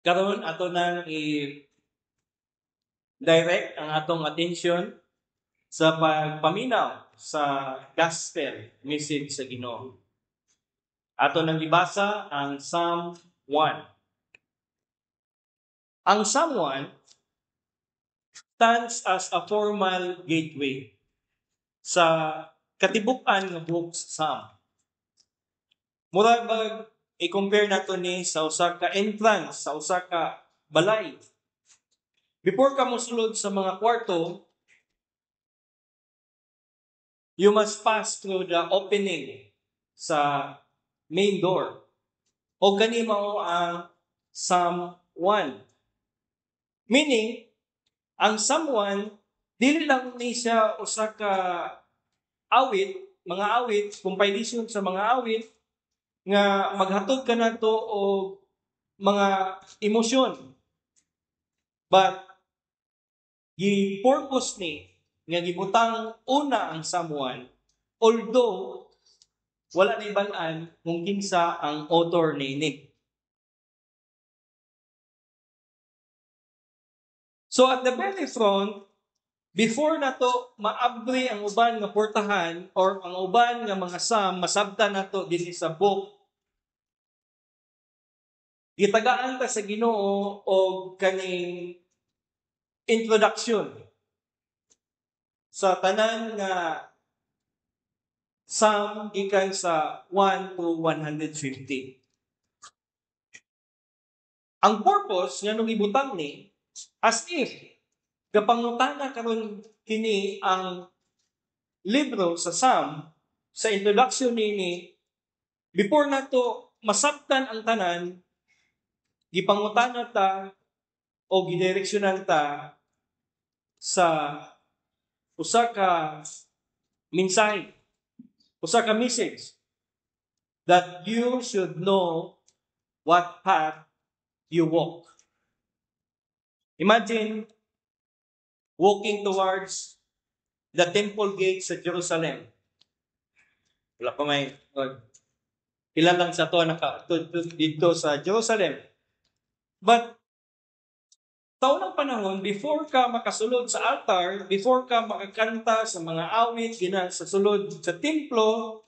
Karon, ato nang i-direct ang atong attention sa pagpaminaw sa gospel message sa Ginoo. Ato nang gibasa ang Psalm 1. Ang Psalm 1 stands as a formal gateway sa katibuk-an nga book sa Psalm. Murag bag i-compare nato ni sa usa ka entrance sa usa ka balay. Before ka mosulod sa mga kwarto, you must pass through the opening sa main door. O kani mao ang Psalm 1. Meaning, ang Psalm 1 dili lang ni siya usa ka awit, mga awit, compilation sa mga awit nga maghatod ka nato og mga emosyon. But gi-purpose ni nga gibutang una ang Psalm 1, although wala nahibaw-an kung kinsa ang author niini. So at the very front, before nato maabri ang uban nga portahan or ang uban nga mga psalm masabtan nato dinhi sa book, gitagaan ta sa Ginoo og kaning introduction sa tanan nga psalm gikan sa 1 to 150. Ang purpose nga nung ibutang ni, as if gapangutana karon kini ang libro sa Psalm sa introduction nini, before nato masabtan ang tanan, gipangutana ta o gidireksyonan ta sa usa ka mensahe, usa ka message that you should know what path you walk. Imagine walking towards the temple gate sa Jerusalem. Wala pa may ilan lang sa to naka dito sa Jerusalem. But sa unang panahon, before ka makasulod sa altar, before ka makakanta sa mga awit, gina sa sulod sa templo,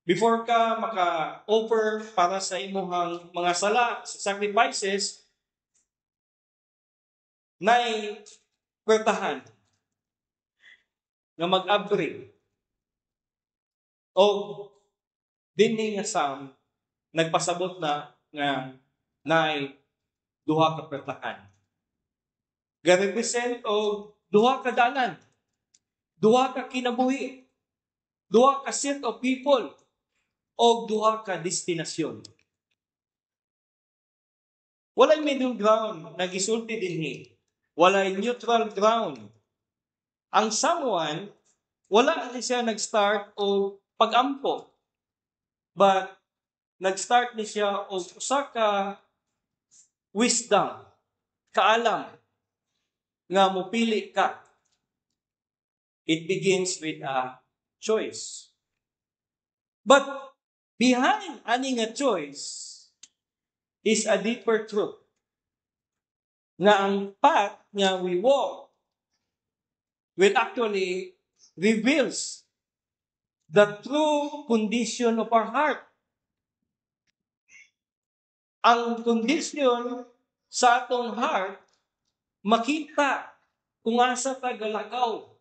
before ka maka-offer para sa imuhang mga sala, sa sacrifices, nay pwertahan nga mag-abri. O dinhi nga Psalm nagpasabot na nga naay duha ka pwertahan. Ga-represent og duha ka dalan, duha ka kinabuhi, duha ka set of people, o duha ka destinasyon. Walay middle ground na gisulti dinhi. Walay neutral ground. Ang someone, wala ni siya nag-start og pag-ampo. But nag-start ni siya og usa ka wisdom, kaalam, nga mupili ka. It begins with a choice. But behind ani nga choice is a deeper truth nga ang path nga we walk will actually reveals the true condition of our heart. Ang condition sa atong heart makita kung asa ta galakaw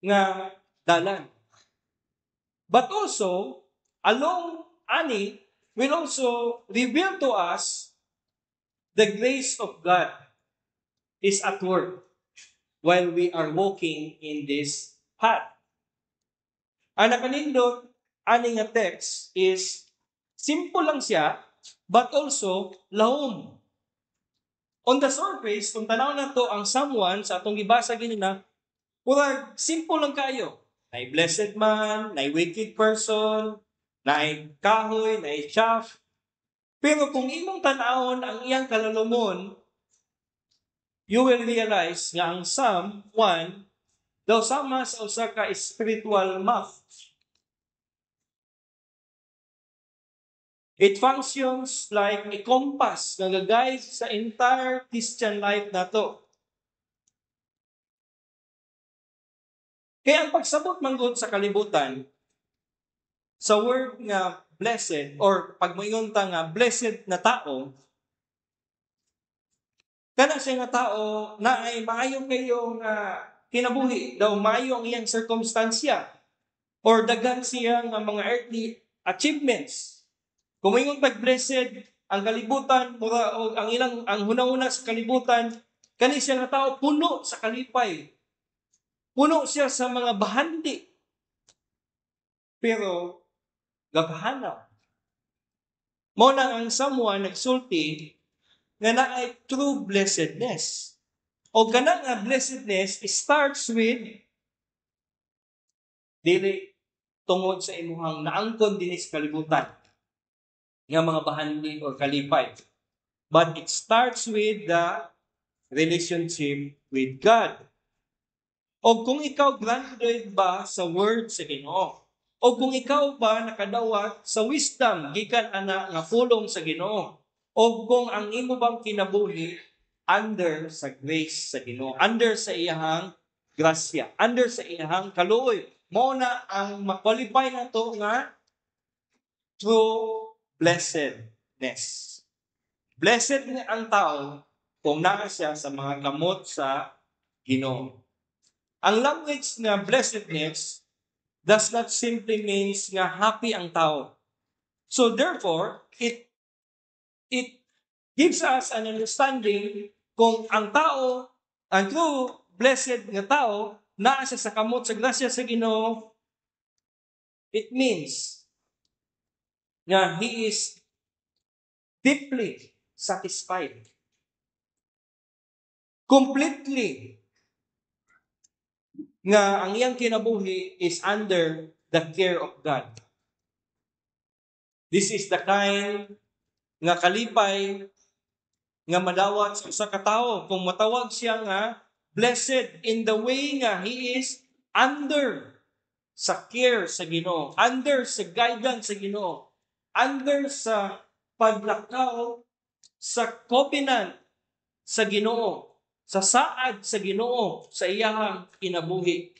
nga dalan. But also, along ani will also reveal to us the grace of God is at work while we are walking in this path. Ang nakanindot ani nga text is simple lang siya but also lahom. On the surface, kung tanaw nato ang Psalm 1 sa atong gibasa ganina, murag simple lang kayo. Nay blessed man, nay wicked person, nay kahoy, nay chaff. Pero kung imong tan-awon ang iyang kalalumon, you will realize nga ang Psalm 1 daw sama sa usa ka spiritual map. It functions like a compass nga guide sa entire Christian life nato. Kaya ang pagsabot manggod sa kalibutan sa word nga blessed or pag moingon ta nga blessed na tao, kana siya nga tao na ay maayo kayo nga kinabuhi, daw maayo ang iyang circumstansya or daghan siya nga mga earthly achievements. Kung moingon pag blessed ang kalibutan, mura og ang ilang ang hunahuna sa kalibutan, kani siya nga tao puno sa kalipay. Puno siya sa mga bahandi. Pero gakahanaw. Mao na ang someone nagsulti nga naay true blessedness. O kana nga blessedness starts with dili tungod sa imuhang naangkon dinhi sa kalibutan nga mga bahandi or kalipay. But it starts with the relationship with God. O kung ikaw grounded ba sa word sa Ginoo. O kung ikaw ba nakadawat sa wisdom gikan ana nga pulong sa Ginoo. O kung ang imo bang kinabuhi under sa grace sa Ginoo, under sa iyahang grasya, under sa iyahang kaluoy. Mao na ang ma-qualify nato nga true blessedness. Blessed ni ang tao kung naa siya sa mga kamot sa Ginoo. Ang language nga blessedness does not simply means nga happy ang tao. So therefore, it gives us an understanding kung ang tao, ang true blessed nga tao, naa siya sa kamot sa grasya sa Ginoo, it means nga he is deeply satisfied. Completely nga ang iyang kinabuhi is under the care of God. This is the kind nga kalipay nga madawat sa usa ka tawo kung matawag siya nga blessed in the way nga he is under sa care sa Ginoo, under sa guidance sa Ginoo, under sa paglakaw sa covenant sa Ginoo, sa saad sa Ginoo sa iyang kinabuhi.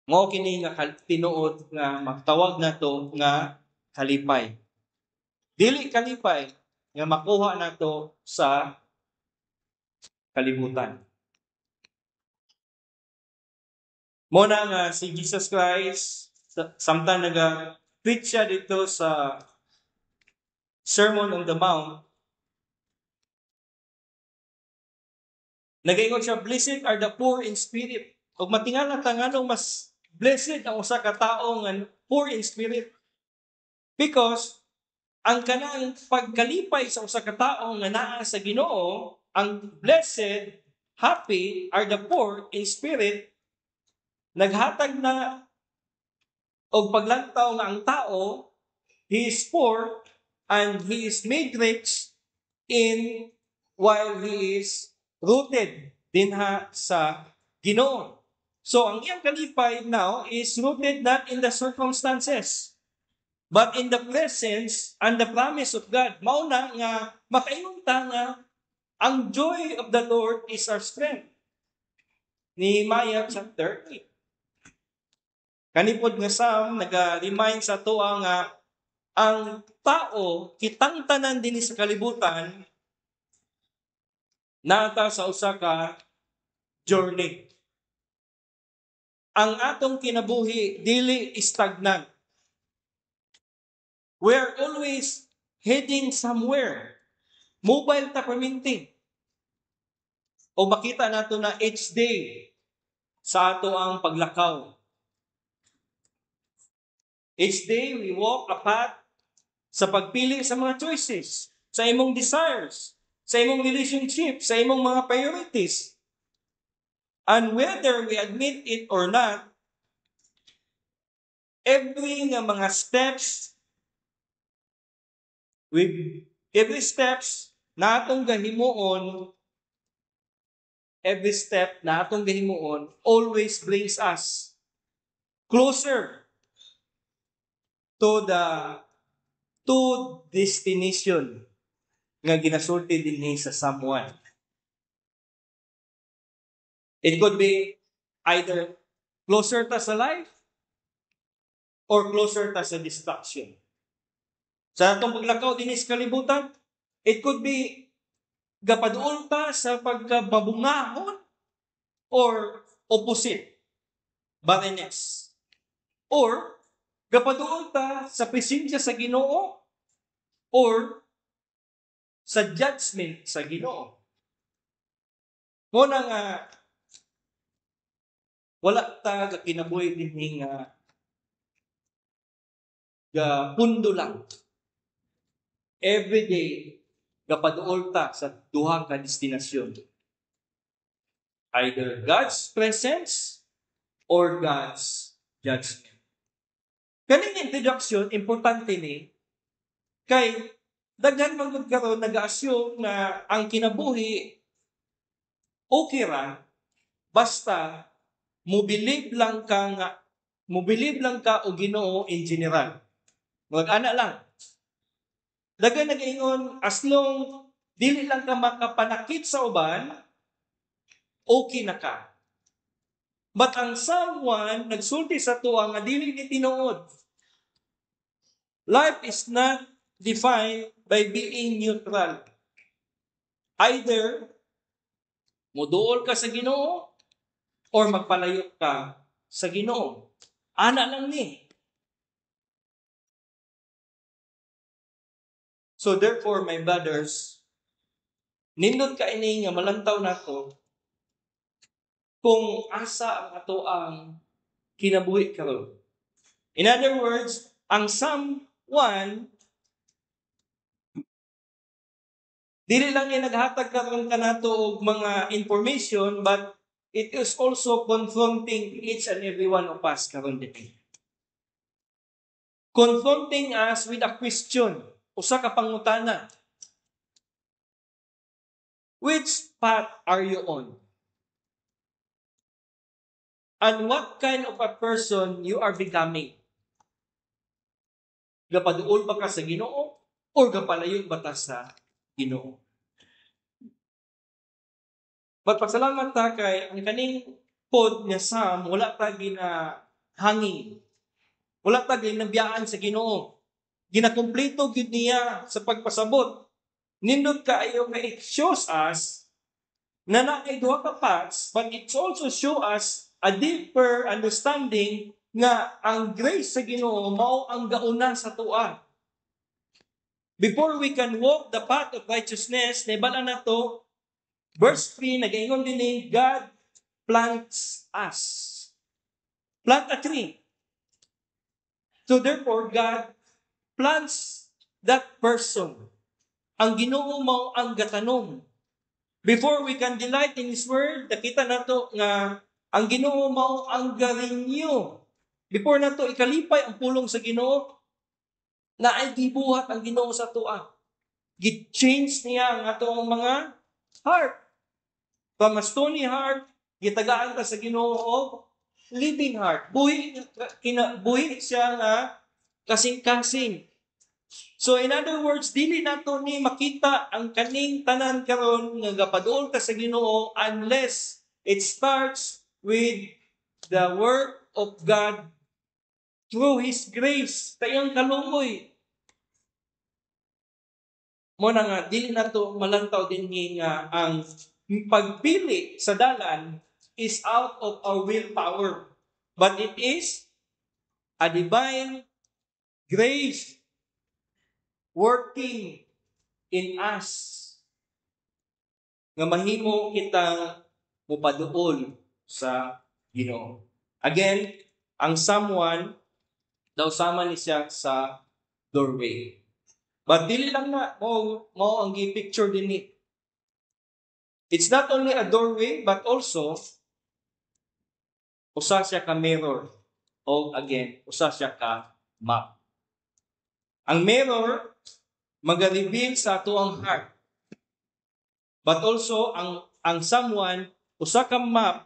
Mao kini nga tinuod nga magtawag nato nga kalipay. Dili kalipay nga makuha nato sa kalibutan. Mo na nga si Jesus Christ samtang naga-preach siya dito sa Sermon on the Mount, nagaingon siya, "Blessed are the poor in spirit." Ug matingala ta nganong mas blessed ang usa ka tawo nga poor in spirit. Because ang kanang pagkalipay sa usa ka tawo nga naa sa Ginoo, ang blessed, happy are the poor in spirit, naghatag na og paglantaw nga ang tao, he is poor and he is made rich in while he is rooted dinha sa Ginoo. So ang iyang kalipay now is rooted not in the circumstances, but in the presence and the promise of God. Mao na nga makaingon ta nga ang joy of the Lord is our strength. Nehemiah chapter 8. Kanipod nga Psalm naga-remind sa atoa nga ang tao, kitang tanan dinhi sa kalibutan, naa sa usa ka journey. Ang atong kinabuhi dili stagnant. We are always heading somewhere. Mobile ta perminti. O makita nato na each day sa ato ang paglakaw. Each day we walk a path sa pagpili sa mga choices, sa imong desires, sa imong relationship, sa imong mga priorities. And whether we admit it or not, every nga mga steps with every steps na atong gahimuon, every step na atong gahimuon always brings us closer to the two destination nga ginasulti dinhi sa Psalm 1. It could be either closer ta sa life or closer ta sa destruction. Sa atong paglakaw dinhi sa kalibutan, it could be gapaduol ta sa pagkababungahon or opposite, barrenness. Or gapaduol ta sa presensya sa Ginoo or sa judgment sa Ginoo. Mao na nga wala ta kinabuhi dinhi nga ga pundo lang. Every day gapaduol ta sa duha ka destinasyon. Either God's presence or God's judgment. Kaning introduction, importante ni kay daghan man gud karon nag-assume nga ang kinabuhi okay ra basta mo believe lang ka og Ginoo in general. Mag ana lang. Daghan nag-ingon, as long dili lang ka makapanakit sa uban, okay na ka. But ang Psalm 1 nagsulti sa atoa nga dili ni tinuod. Life is not defined by being neutral. Either muduol ka sa Ginoo or magpalayo ka sa Ginoo. Ana lang ni. So therefore, my brothers, nindot ka ini nga malantaw nato kung asa ang atoang kinabuhi karon. In other words, ang Psalm 1 dili lang niya naghatag karon kanato og mga information, but it is also confronting each and every one of us karon diri. Confronting us with a question, usa ka pangutana. Which path are you on? And what kind of a person you are becoming? Gapaduol ba ka sa Ginoo or gapalayo ba ta sa Ginoo? But pasalamat ta kay ang kaning pod nga Psalm, wala ta ginahangin. Wala ta ginabiyaan sa Ginoo. Ginakumpleto gyud niya sa pagpasabot. Nindot kaayo kay it shows us na naay duha ka paths, but it also show us a deeper understanding nga ang grace sa Ginoo mao ang gauna sa atoa. Before we can walk the path of righteousness, naibal-an nato, verse 3, nagaingon dinhi, God plants us. Plant a tree. So therefore, God plants that person. Ang Ginoo mao ang gatanom. Before we can delight in His Word, nakita nato nga ang Ginoo mao ang ga-renew. Before nato ikalipay ang pulong sa Ginoo, na ay gibuhat ang Ginoo sa atoa. Gi-change niya ang atong mga heart. From a stony heart, gitagaan ta sa Ginoo og living heart. Buhi kina, buhi siya nga kasing-kasing. So in other words, dili nato ni makita ang kaning tanan karon nga gapaduol ka sa Ginoo unless it starts with the work of God through His grace. Sa iyang kaluoy. Mao na nga dili nato malantaw din nga ang pagpili sa dalan is out of our willpower. But it is a divine grace working in us nga mahimo kitang mupaduol sa Ginoo. Again, ang Psalm 1 daw sama ni siya sa doorway. But dili lang na mao ang gi-picture dinhi. It's not only a doorway but also usa siya ka mirror o again, usa siya ka map. Ang mirror maga-reveal sa atoang heart. But also ang someone usa ka map.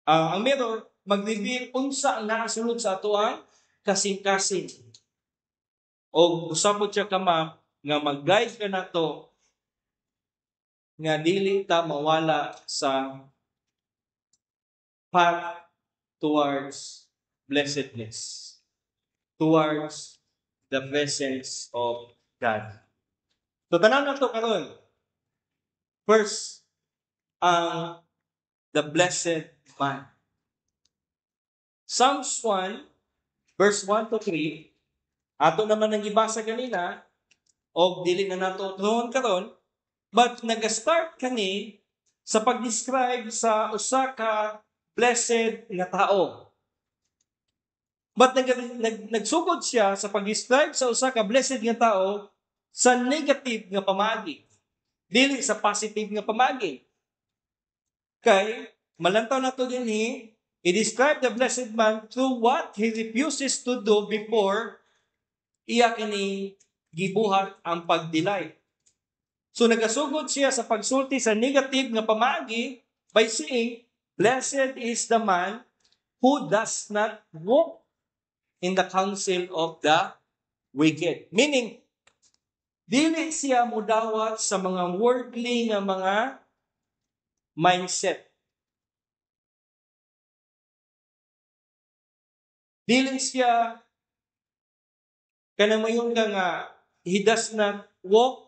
Ang mirror mag-reveal unsa ang nakasulod sa atoang kasing-kasing. O usapot siya ka, ma'am, nga mag-guide ka nato nga dili ta mawala sa path towards blessedness, towards the presence of God. So tanaw na to karon. First, ang the blessed man. Psalms 1, verse 1 to 3, ato naman ang gibasa ganina, o dili na nato tuhon karon, but nag-start kani sa pag-describe sa usa ka blessed nga tao. But nagsugod siya sa pag-describe sa usa ka blessed nga tao sa negative nga pamaagi. Dili sa positive nga pamaagi. Kay malantaw nato dinhi, he described the blessed man through what he refuses to do before iya kini gibuhat ang pag-delight. So nagasugod siya sa pagsulti sa negative nga pamaagi by saying, "Blessed is the man who does not walk in the counsel of the wicked." Meaning, dili siya mudawat sa mga worldly nga mga mindset. Dili siya kanang mayon ka nga he does not walk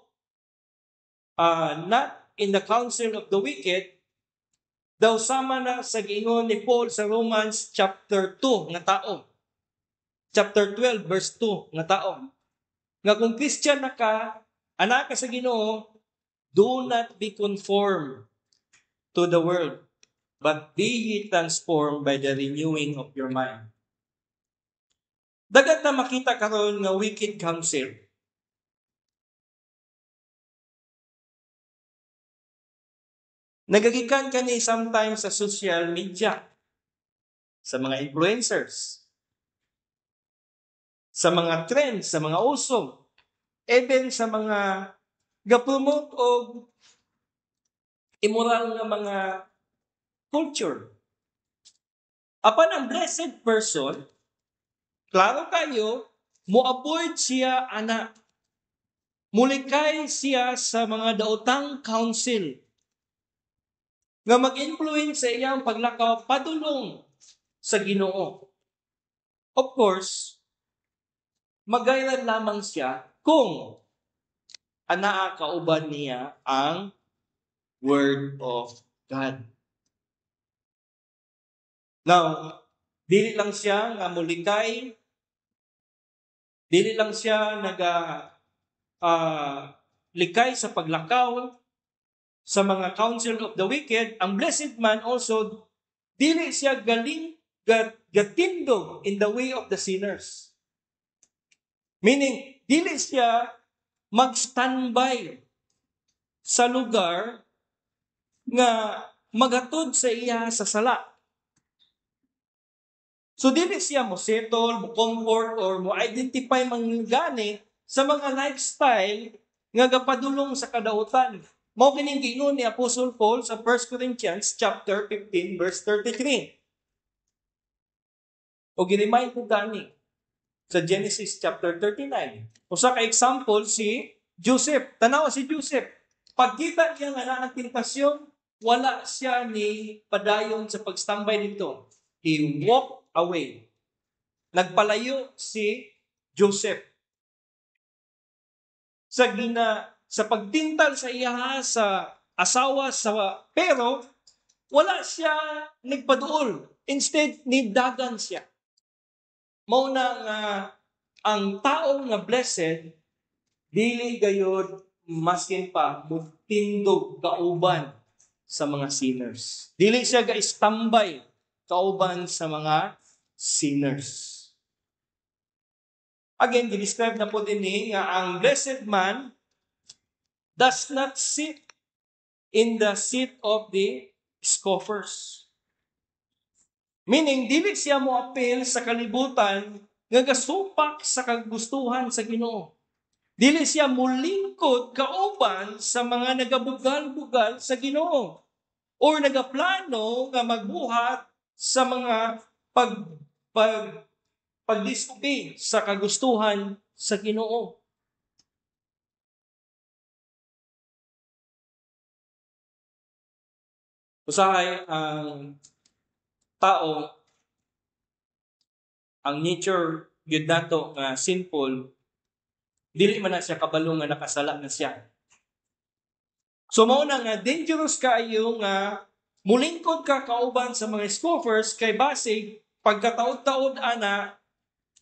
not in the counsel of the wicked, daw sama na sa giingon ni Paul sa Romans chapter 2 nga tao. Chapter 12 verse 2 nga tao. Nga kung Christian na ka, anak ka sa Ginoo, do not be conformed to the world, but be ye transformed by the renewing of your mind. Dagat na makita karon nga wicked counsel. Nagagikan kani sometimes sa social media, sa mga influencers, sa mga trends, sa mga uso, even sa mga ga-promote og immoral nga mga culture. Apan ang blessed person, klaro kayo, mo-avoid siya ana. Mulikay siya sa mga daotang counsel nga mag-influence sa iyang paglakaw padulong sa Ginoo. Of course, magayran lamang siya kung anaa kauban niya ang Word of God. Now, dili lang siya nga mulikay, dili lang siya naga likay sa paglakaw sa mga counsel of the wicked. Ang blessed man also, dili siya galing gatindog in the way of the sinners. Meaning, dili siya mag-standby sa lugar nga magatod sa iya sa sala. So dili siya mo settle, mo comfort, or mo identify manggani sa mga lifestyle nga gapadulong sa kadautan. Mao kining giingon ni Apostle Paul sa 1 Corinthians chapter 15 verse 33. O gi-remind ko gani sa Genesis chapter 39. Usa ka example si Joseph. Tanaw si Joseph. Pagkita niya nga naa ang tentasyon, wala siya ni padayon sa pagstambay dito. He walked away. Nagpalayo si Joseph. Sa pagtintal sa iya sa asawa sa, pero wala siya nagpaduol. Instead, nidagan siya. Mao na nga ang tao nga blessed dili gayod maskin pa mutindog kauban sa mga sinners. Dili siya ga-istambay kauban sa mga sinners. Again, gi-describe na po din ni nga ang blessed man does not sit in the seat of the scoffers. Meaning, dili siya mo appeal sa kalibutan nga gasupak sa kagustuhan sa Ginoo. Dili siya mulingkod kauban sa mga nagabugal-bugal sa Ginoo or nagaplano nga magbuhat sa mga pag pag Pag-disobey sa kagustuhan sa Ginoo. Usahay ang tao, ang nature gyud nato nga sinful, dili man na siya kabalo nga nakasala na siya. So mao na nga dangerous kaayo nga mulingkod ka kauban sa mga scoffers kay basig pagkataod-taod ana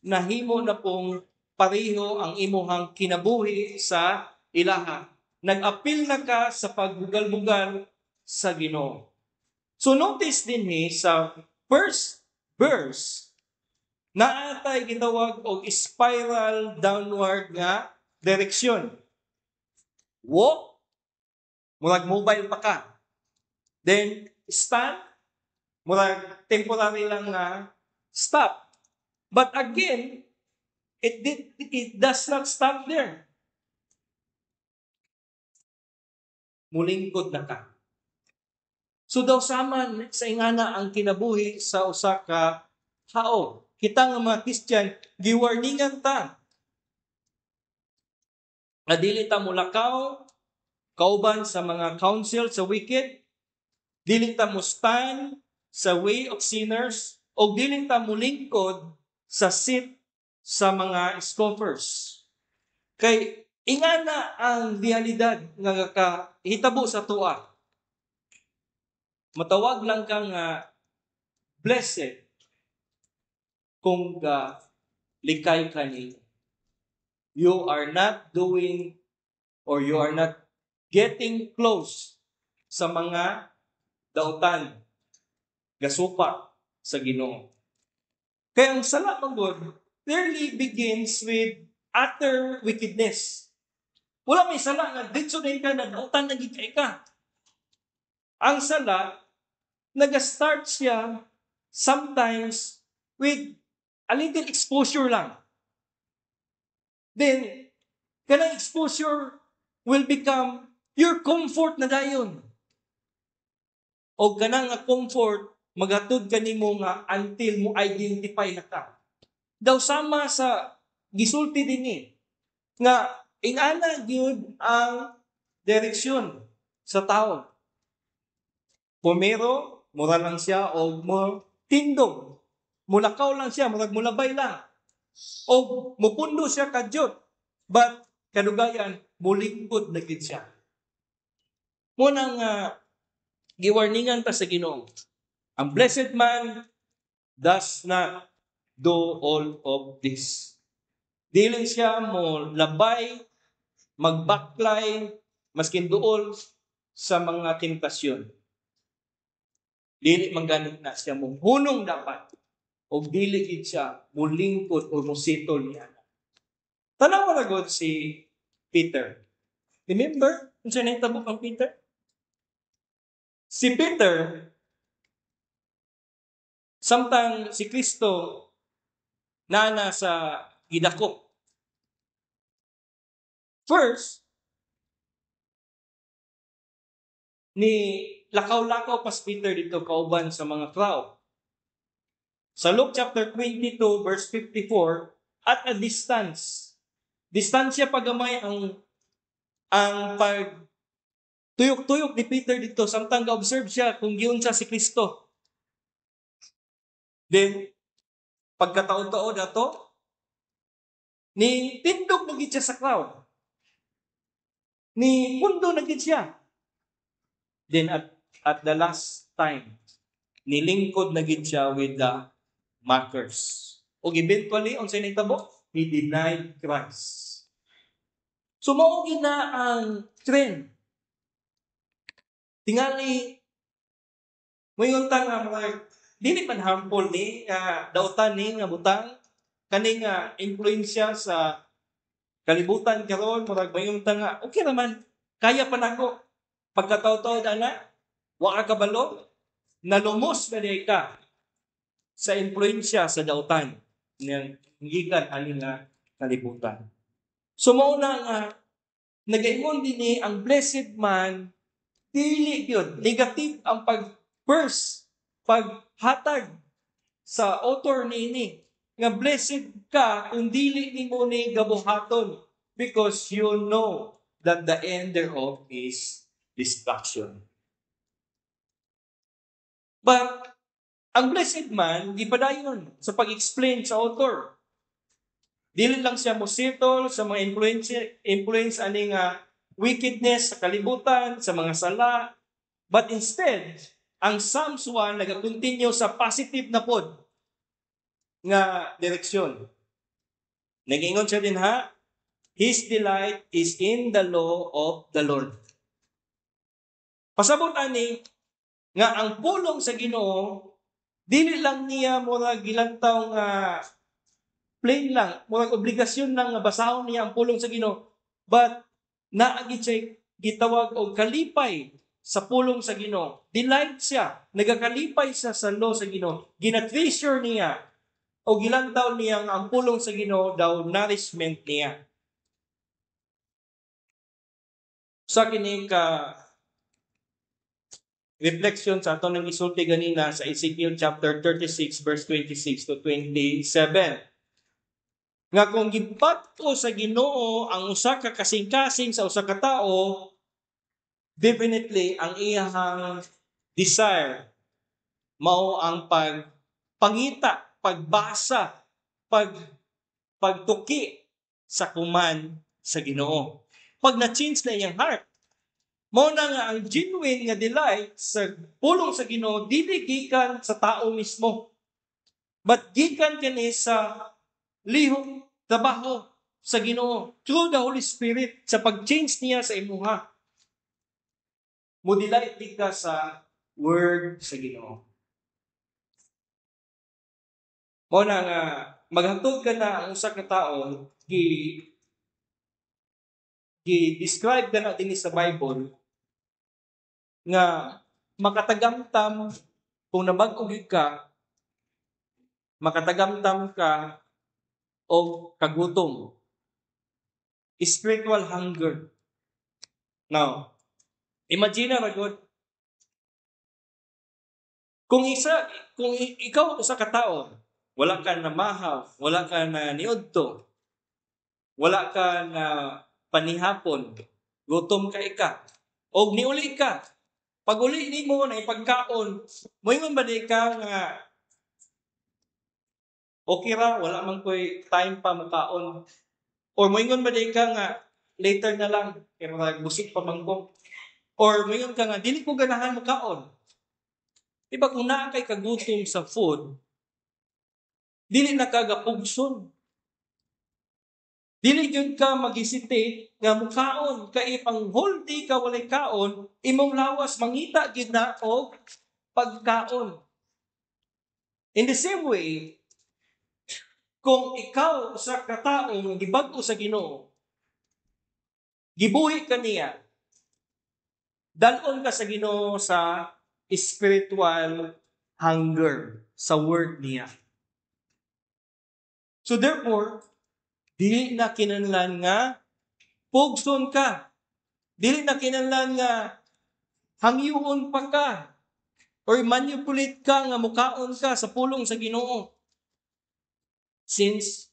nahimo na pong pareho ang imuhang kinabuhi sa ilaha. Nag-apil na ka sa pagbugal-bugal sa Ginoo. So notice din ni sa first verse, naatay gitawag og spiral downward nga direksyon. Walk, murag mobile pa ka. Then stand, murag temporary lang nga stop. But again, it does not stop there. Mulingkod na ka. So daw saman sa ingana ang kinabuhi sa usa ka tao. Kita nga mga Christian, giwarningan ta nga dili ta mulakaw kauban sa mga counsel sa wicked, dili ta mo stand sa way of sinners, o dili ta mulingkod sa seat sa mga scoffers. Kay ingana ang realidad nga kahitabo sa tuwa. Matawag lang ka nga blessed kung ka likay ka niya. You are not doing or you are not getting close sa mga dautan gasupa sa Ginoo. Kaya ang sala man gud clearly begins with utter wickedness. Wala may sala nga ditso din ka na dautan na gid kay ka. Ang sala naga-start siya sometimes with a little exposure lang. Then, kanang exposure will become your comfort na dayon. O kanang nga comfort, magatod kanimo nga until mo identify na ka. Daw sama sa gisulti dinhi nga ingana gyud ang direksyon sa tao. Pumero, mura lang siya o mo tindog. Mulakaw lang siya, murag mulabay lang. O mupundo siya kadyot. But kadugayan, mulingkod na gid siya. Munang giwarningan ta sa Ginoo. Ang blessed man does not do all of this. Dili siya mo labay, magbaklay, maskin duol sa mga temptasyon. Dili man ganit na siya mo hunong dapat o dili gid siya mulingkod o musitol niya. Tanawa na gud si Peter. Remember unsa nahitabo kang Peter? Si Peter, samtang si Kristo nana sa gidakop. First, ni lakaw-lakaw pa si Peter dito kauban sa mga crowd. Sa Luke chapter 22 verse 54, at a distance. Distansya pagamay ang pag tuyok-tuyok ni Peter dito samtang ga-observe siya kung giunsa si Kristo. Then pagkataon-taon ato ni tindog na gid siya sa crowd. Ni pundo na gid siya. Then at the last time, nilingkod na gid siya with the mockers. Og eventually, unsay nahitabo? He denied Christ. So mao gid na ang trend. Tingali moingon ta nga mga dili man harmful ni nga dautan ni nga butang kani nga impluwensya sa kalibutan karon, murag moingon ta nga okay naman, kaya pa nako. Pagkataw-taw ana, wa ka kabalo, nalumos na di ka sa impluwensya sa dautan ng gikan ani nga kalibutan. So mao na nga nagaingon dinhi ang blessed man dili gyud negative ang pag first paghatag sa author niini. Nga blessed ka kung dili nimo ni gabuhaton because you know that the end thereof is destruction. But ang blessed man, gipadayon sa pag-explain sa author. Dili lang siya mosettle sa mga influence ani nga wickedness sa kalibutan, sa mga sala, but instead, ang Psalms 1 nagakontinue sa positive na pod nga direksyon. Nagingon siya dinha, "His delight is in the law of the Lord." Pasabot ani nga ang pulong sa Ginoo dili lang niya murag gilantaw nga plain lang, murag obligasyon lang nga basahon niya ang pulong sa Ginoo, but naa gid siya gitawag og kalipay sa pulong sa Ginoo. Delight siya, nagakalipay siya sa law sa Ginoo. Gina-treasure niya o gilantaw niya nga ang pulong sa Ginoo daw nourishment niya. Sa kini ka reflection sa ato nang isulti ganina sa Ezekiel chapter 36 verse 26 to 27, nga kung gibat-o sa Ginoo ang usa ka kasing-kasing sa usa ka tawo, definitely ang iyang desire mao ang pagpangita, pagbasa, pagtuki sa command sa Ginoo. Pag na-change na iyang heart, mao na nga ang genuine nga delight sa pulong sa Ginoo dili gikan sa tao mismo, but gikan kini sa lihok trabaho sa Ginoo through the Holy Spirit sa pag-change niya sa imuha. Mo delight di ka sa word sa Ginoo. Mao na nga maghantod ka na ang usa ka tawo, gi describe ka na dinhi sa Bible nga makatagamtam kung nabag-o gyud ka, makatagamtam ka og kagutom, spiritual hunger. Now, imagine na gud kung ikaw usa ka tawo, wala ka na mahaw, wala ka na niudto, wala ka na panihapon, gutom ka ika, og niuli ka. Pag uli nimo na ipagkaon, moingon ba di ka nga okay ra, wala man ko'y time pa mukaon? Or moingon ba di ka nga later na lang, kay murag busog pa man ko? Or moingon ka nga dili ko ganahan mukaon? Di ba kung naa kay kagutom sa food, dili na ka gapugson? Dili gyud ka mag-hesitate nga mukaon kay pang whole day ka walay kaon, imong lawas mangita gyud na og pagkaon. In the same way, kung ikaw usa ka tawo nga gibag-o sa Ginoo, gibuhi ka niya, dal-on ka sa Ginoo sa spiritual hunger sa word niya. So therefore, dili na kinahanglan nga pugson ka. Dili na kinahanglan nga hangyuon pa ka or manipulate ka nga mukaon ka sa pulong sa Ginoo. Since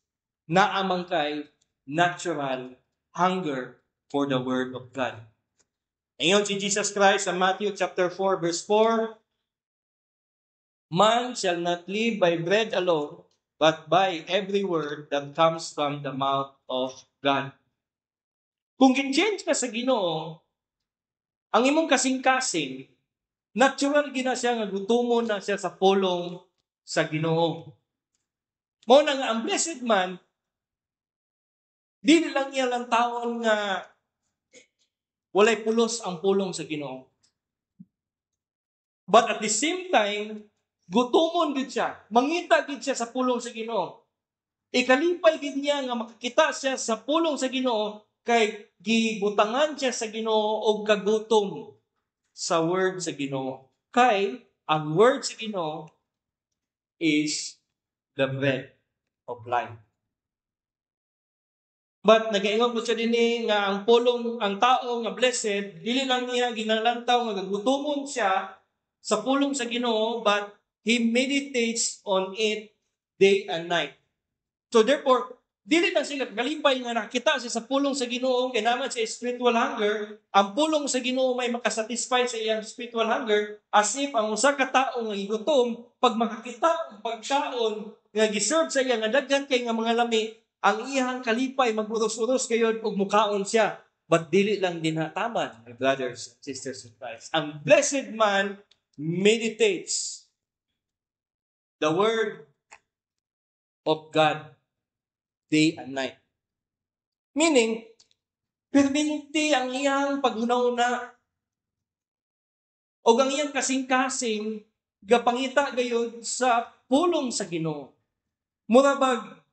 naa man kay natural hunger for the word of God. Ingon si Jesus Christ sa Matthew chapter 4 verse 4, "Man shall not live by bread alone, but by every word that comes from the mouth of God." Kung gi-change ka sa Ginoo, ang imong kasing-kasing, natural gina siya nga gutumon na siya sa pulong sa Ginoo. Mao na nga ang blessed man, dili lang niya lang tawon nga walay pulos ang pulong sa Ginoo. But at the same time, gutumon gid siya. Mangita gid siya sa pulong sa Ginoo. Ikalipay gid niya nga makakita siya sa pulong sa Ginoo kay gibutangan siya sa Ginoo og kagutom sa word sa Ginoo. Kay ang word sa Ginoo is the bread of life. But nagaingon po siya dinhi nga ang pulong, ang tao nga blessed, dili lang niya ginalantaw nga gagutomon siya sa pulong sa Ginoo, but he meditates on it day and night. So therefore, dili lang sila kalipay nga nakita siya sa pulong sa Ginoo kay naa man siya spiritual hunger. Ang pulong sa Ginoo may makasatisfy sa iyang spiritual hunger, as if ang usa ka tao nga gigutom, pag makakita og pagkaon nga giserve sa iya nga daghan kay nga mga lami, ang iyang kalipay maguros-uros kayon ug mukaon siya. But dili lang dinha taman, my brothers and sisters in Christ. Ang blessed man meditates the word of God day and night. Meaning, permanente ang iyang paghuna-huna o ang iyang kasing-kasing gapangita gayud sa pulong sa Ginoo. Mura bag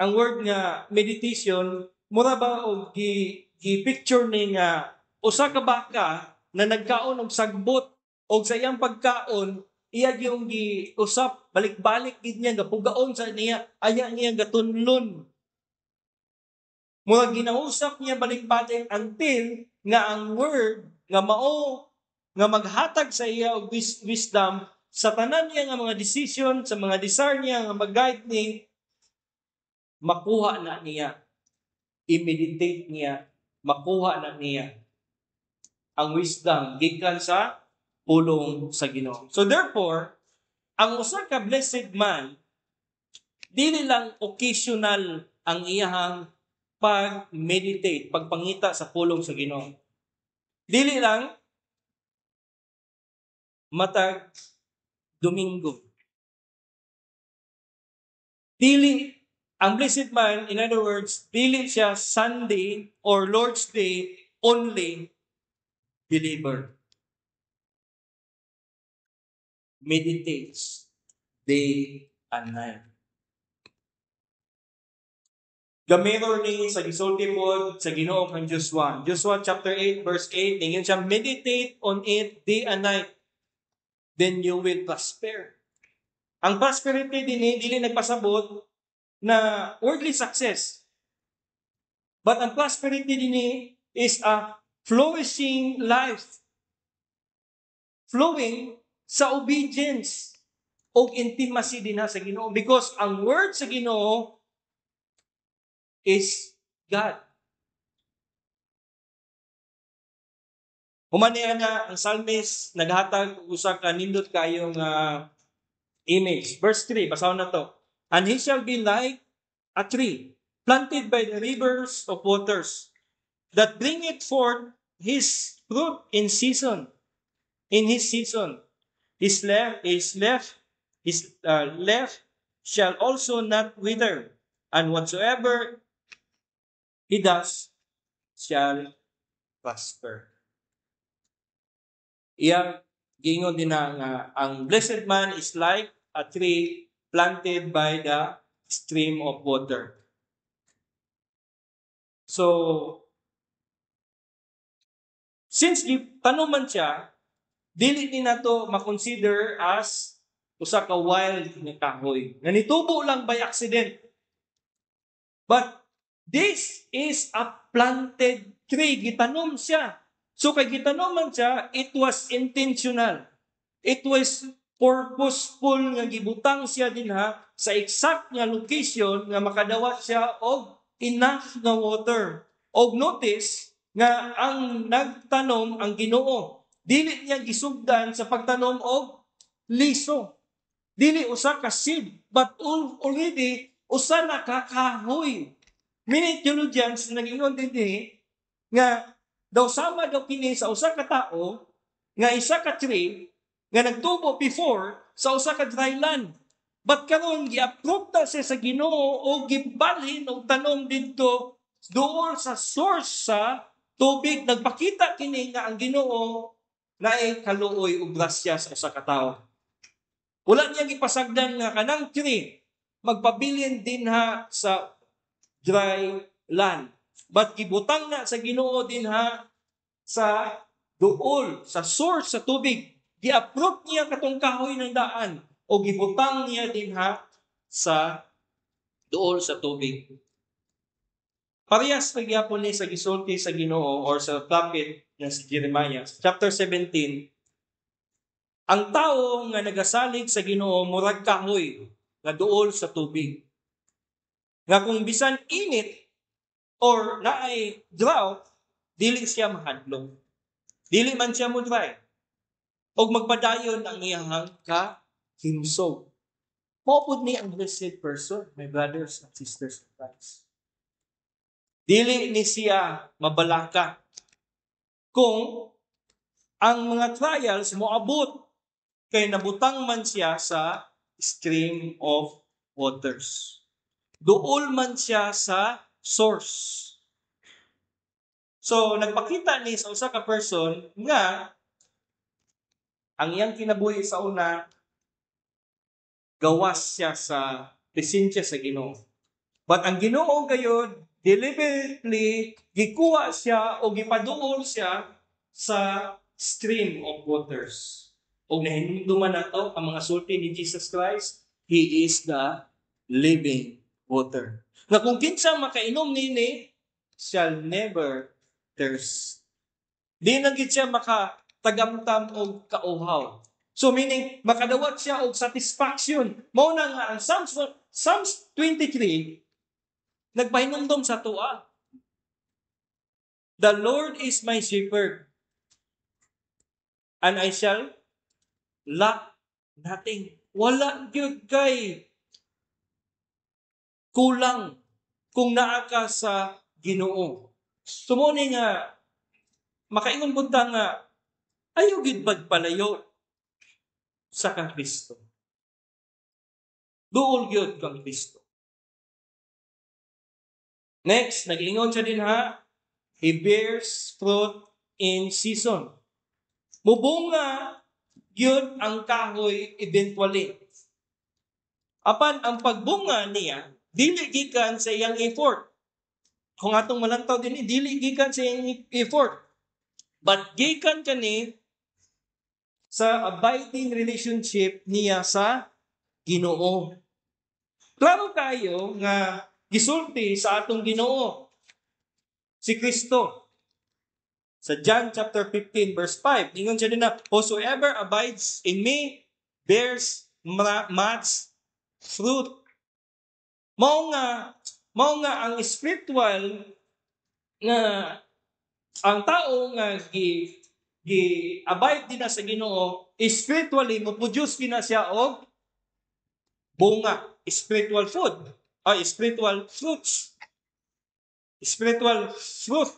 ang word nga meditation, mura ba og gi picture ni nga usa ka baka na nagkaon og sagbot, og sa iyang pagkaon iya yung giusap, balik-balik gid niya, gapugaon sa niya, aya niya gatunlon. Mura ginausap niya balik-balik until nga ang word nga mao nga maghatag sa iya og wisdom sa tanan niya nga mga decision, sa mga desire niya nga mag-guide ni, makuha na niya, i-meditate niya, makuha na niya ang wisdom gikan sa pulong sa Ginoo. So therefore, ang usa ka blessed man, dili lang occasional ang iyahang pag-meditate, pagpangita sa pulong sa Ginoo. Dili lang matag Domingo. Dili ang blessed man, in other words, dili siya Sunday or Lord's Day only believer. Meditates day and night. Gamirror ni sa gisulti po sa Ginoo kang Joshua. Joshua chapter 8 verse 8, ningon siya, "Meditate on it day and night, then you will prosper." Ang prosperity din dili nagpasabot na worldly success. But ang prosperity din is a flourishing life. Flowing sa obedience o intimacy din sa Ginoo, because ang word sa Ginoo is God. Human niya nga ang psalmist naghatag og usa ka nindot kayong image. Verse 3, basahon na to. "And he shall be like a tree planted by the rivers of waters, that bringeth forth his fruit in season, in his season. His leaf shall also not wither, and whatsoever he does shall prosper." Iyang giingon din na nga ang blessed man is like a tree planted by the stream of water. So, since tanom man siya, dili ni nato makonsider as usa ka wild nga kahoy nga nitubo lang by accident. But this is a planted tree. Gitanom siya. So kay gitanom man siya, it was intentional. It was purposeful nga gibutang siya dinha sa exact nga location nga makadawat siya og enough nga water. Og notice nga ang nagtanom ang Ginoo. Dili niya gisugdan sa pagtanom og liso. Dili usa ka seed, but already usa na ka kahoy. Many theologians nag-ingon din nga daw sama daw kini sa usa ka tao nga isa ka tree nga nagtubo before sa usa ka dry land. But karon gi-approve na siya sa Ginoo o gibalhin og tanom didto duol sa source sa tubig. Nagpakita kini nga ang Ginoo naay kaluoy ug grasya sa usa ka tawo. Wala niya gipasagdan nga kanang tree magpabilin dinha sa dry land. But gibutang na sa Ginoo dinha sa duol, sa source sa tubig. Gi-approve niya katong kahoy ng daan o gibutang niya dinha sa duol sa tubig. Parehas pagyapon ni sa gisulti sa Ginoo or sa prophet nga si Jeremiah. Chapter 17, ang tao nga nagasalig sa Ginoo murag kahoy nga duol sa tubig. Nga kung bisan init or naay drought, dili siya mahadlok. Dili man siya mo dry. Og magpadayon ang iyang kahimsog. Mao pud ni ang blessed person, my brothers and sisters in Christ. Dili ni siya mabalaka kung ang mga trials moabot kay nabutang man siya sa stream of waters. Duol man siya sa source. So, nagpakita ni sa usa ka person nga ang iyang kinabuhi sa una, gawas siya sa presensya sa Ginoo. But ang Ginoo gayod, deliberately gikuha siya o gipaduol siya sa stream of waters. O nahinumduman nato ang mga sulti ni Jesus Christ, He is the living water. Nga kung kinsa makainom nini, shall never thirst. Di na gid siya makatagamtam og kauhaw. So meaning, makadawat siya og satisfaction. Mao na nga ang Psalms 23 nagpahinumdom sa atoa. "The Lord is my shepherd, and I shall lack nothing." Wala gyud kay kulang kung naa ka sa Ginoo. So mo ni nga makaingon pud ta nga ayo gid pagpalayo sa kang Kristo. Duol gyud kang Kristo. Next, nag-ingon siya din ha, he bears fruit in season. Mubunga gyud ang kahoy eventually. Apan ang pagbunga niya dili gikan sa iyang effort. Kung atong malantaw din, dili gikan sa iyang effort. But gikan kani sa abiding relationship niya sa Ginoo. Klaro kayo nga gisulti sa atong Ginoo si Kristo. Sa John chapter 15 verse 5, ingon siya din na, "Whosoever abides in me bears much fruit." Mao nga ang spiritual nga ang tao nga gi gi abide din na sa Ginoo, spiritually mo produce gina siya og bunga, spiritual food, ay spiritual fruits. Spiritual fruit.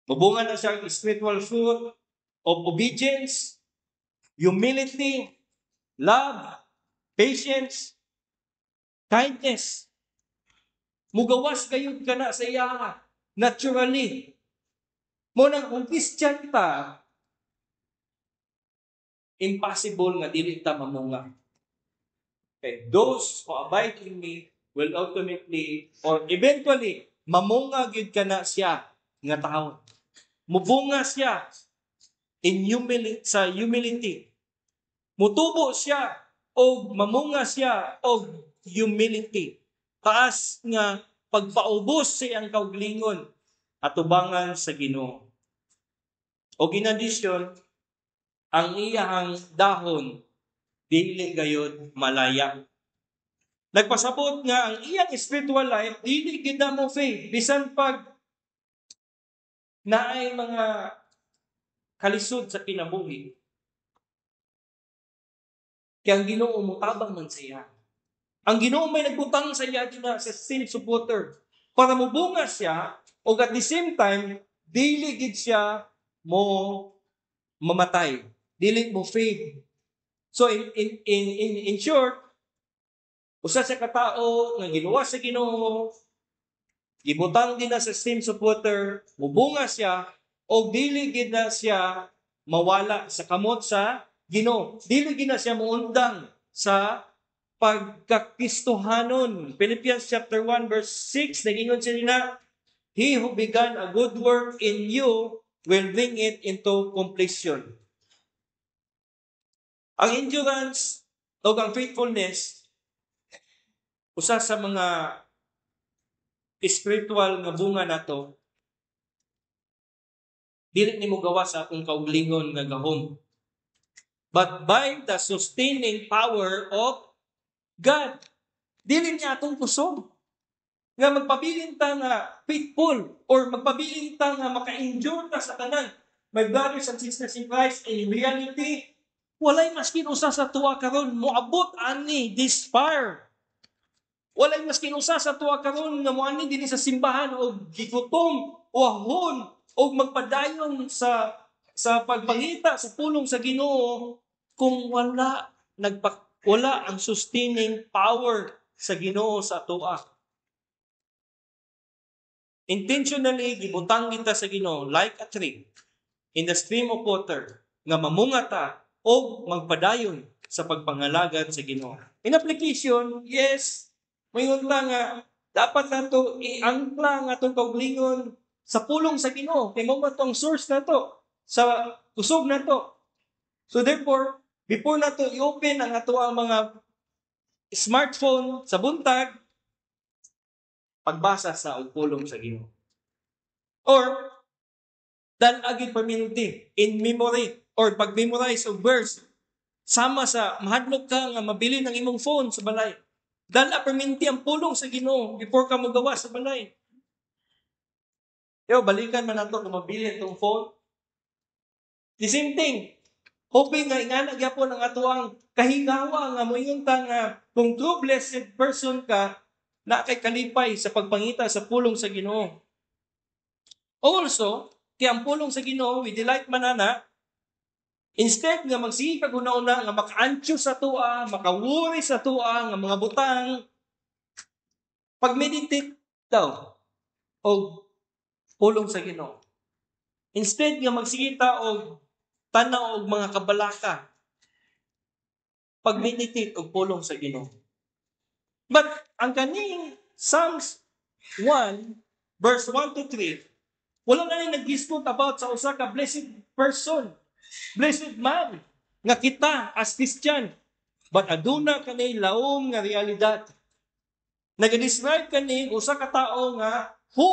Mubunga na siya ang spiritual fruit of obedience, humility, love, patience, kindness. Mugawas gayud ka na sa iya naturally. Mo nang kung Christian ta, impossible nga dili ta mamunga. Okay, those who abide in me will ultimately or eventually mamunga gyud ka na siya nga tao. Mubunga siya in humility, sa humility. Mutubo siya og mamunga siya og humility. Taas nga pagpaubos sa iyang kauglingon atubangan sa Ginoo. Og in addition, ang iyang dahon dili gayod malaya. Nagpasabot nga ang iyang spiritual life dili gid na mo fade bisan pag naay mga kalisod sa kinabuhi. Kaya ang Ginoo motabang man sa iya. Ang Ginoo may nagbutang sa iya dinha sa stream of water para mobunga siya ug at the same time dili gid siya mo mamatay, dili mo fade. So in short, usa siya ka tawo nga giluwas sa Ginoo, gibutang din na sa streams of water, mubunga siya og dili gid na siya mawala sa kamot sa Ginoo. Dili gid na siya muundang sa pagkakristohanon. Philippians chapter 1 verse 6, nagingon siya na, "He who began a good work in you will bring it into completion." Ang endurance o ang faithfulness, usa sa mga spiritual nga bunga nato, dili nimo gawas sa akong kauglingon nga gahom, but by the sustaining power of God. Dili niya atong kusog nga magpabilin ta nga faithful or magpabilin ta nga maka-endure ta sa tanan. My brothers and sisters in Christ, in reality, walay maskin usa sa atoa karon moabot ani this far. Walay maskin usa sa atoa karon nga moani dinhi sa simbahan og gigutom o ahon o magpadayon sa pagpangita sa pulong sa Ginoo kung wala ang sustaining power sa Ginoo sa atoa. Intentionally gibutang kita sa Ginoo like a tree in the stream of water nga mamunga ta o magpadayon sa pagpangalagad sa Ginoo. In application, yes, mayon ta nga dapat nato iangkla ang atong kaugalingon sa pulong sa Ginoo kay mao man to ang source nato sa kusog nato. So therefore, before nato i-open ang ato ang mga smartphone sa buntag, pagbasa sa og pulong sa Ginoo. Or dal-a gyud permanente in memory or pag-memorize og verse sama sa mahadlok ka nga mabilin ang imong phone sa balay. Dal-a permanente ang pulong sa Ginoo before ka mogawas sa balay. Yo, balikan man nato kung mabilin itong phone. The same thing. Hoping nga ingana gyapon ang atoang kahigawa nga moingon ta nga kung true blessed person ka na kay kalipay sa pagpangita sa pulong sa Ginoo. Also, kay ang pulong sa Ginoo, we delight man ana, instead nga magsige kag una-una nga makaantyo sa atoa, makawuri sa atoa nga mga butang, pag-meditate daw og pulong sa Ginoo. Instead nga magsige ta og tanaw og mga kabalaka, pag-meditate og pulong sa Ginoo. But ang kaning Psalms 1 verse 1 to 3, wala na ni nag-dispute about sa usa ka blessed person, blessed man nga kita as Christian. But aduna kani laom nga realidad. Nag-describe kani usa ka tawo nga who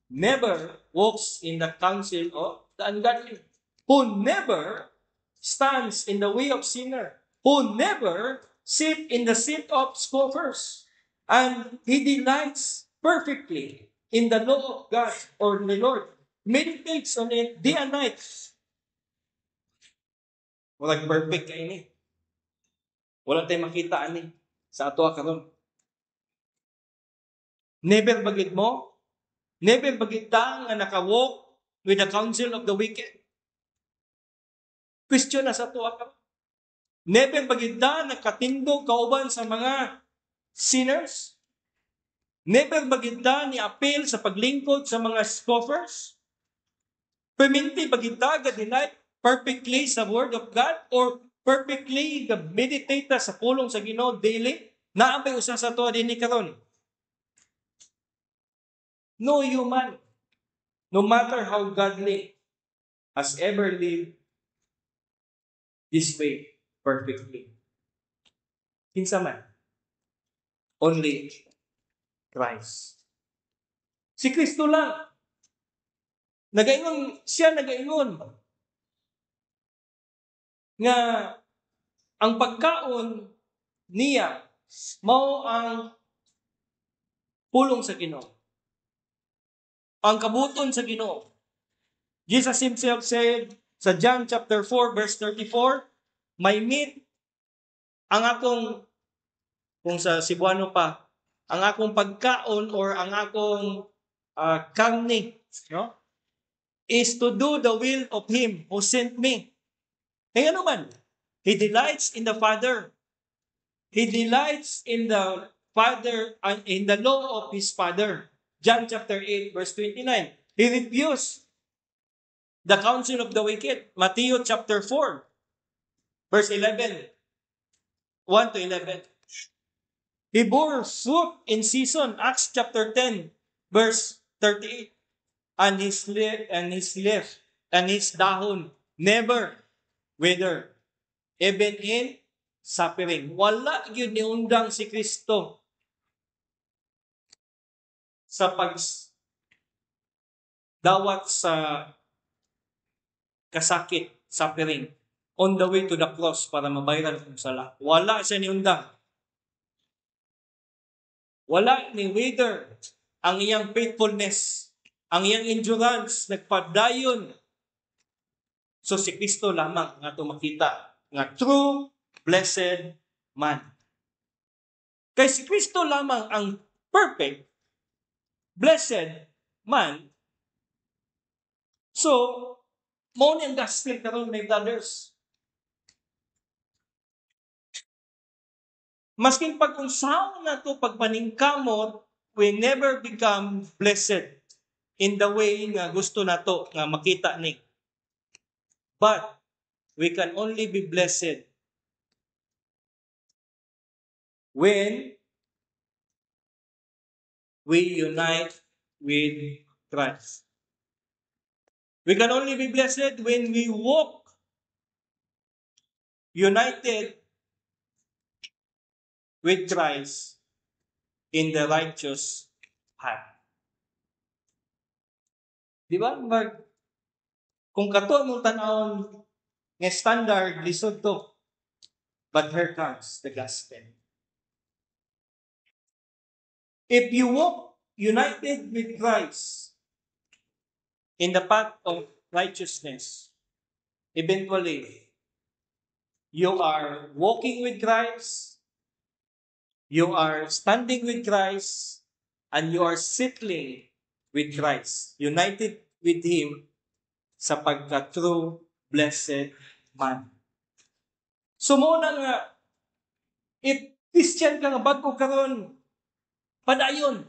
never walks in the counsel of the ungodly, who never stands in the way of sinner, who never sit in the seat of scoffers, and he delights perfectly in the law of God or the Lord, meditates on it day and night. Walang perfect kay ini. Wala tayong makita ani sa ato karon. Never ba gyud mo? Never ba gyud ta nga naka-walk with the counsel of the wicked? Question na sa ato karon. Never ba gyud ta nakatindog kauban sa mga sinners? Never ba gyud ta ni appeal sa paglingkod sa mga scoffers? Perminti ba gyud ta delight perfectly sa Word of God or perfectly meditate ta sa pulong sa Ginoo daily? Naa bay usa sa ato dinhi karon? No human, no matter how godly, has ever lived this way perfectly. Kinsa man? Only Christ. Si Kristo lang. Nagaingon siya, nagaingon nga ang pagkaon niya mao ang pulong sa Ginoo. Ang kabuton sa Ginoo. Jesus himself said sa John chapter 4 verse 34, "My meat," ang akong, kung sa Cebuano pa, ang akong pagkaon or ang akong karne, no? Is to do the will of Him who sent me. Kaya ano man, He delights in the Father. He delights in the Father and in the law of His Father. John chapter 8 verse 29. He refused the counsel of the wicked. Matthew chapter 4 verse 11. 1 to 11. He bore fruit in season. Acts chapter 10 verse 38. And his leaf and his dahon never wither, even in suffering. Wala gyud niundang si Kristo sa pag dawat sa kasakit, suffering, on the way to the cross para mabayaran ang sala. Wala siya niundang. Wala ni wither ang iyang faithfulness, ang iyang endurance, nagpadayon. So si Kristo lamang nga ato makita nga true blessed man. Kay si Kristo lamang ang perfect blessed man. So, mao ni ang gospel karon, my brothers. Maskin pag unsaon nato pagpaningkamot, we never become blessed in the way nga gusto nato nga makita ni. But we can only be blessed when we unite with Christ. We can only be blessed when we walk united with Christ in the righteous path. Di ba? Kung kato mong tanawon nga standard, lisod to. But here comes the gospel. If you walk united with Christ in the path of righteousness, eventually, you are walking with Christ, you are standing with Christ, and you are settling with Christ, united with Him sa pagka-true blessed man. So mao na nga, if Christian ka nga bag-o karon, padayon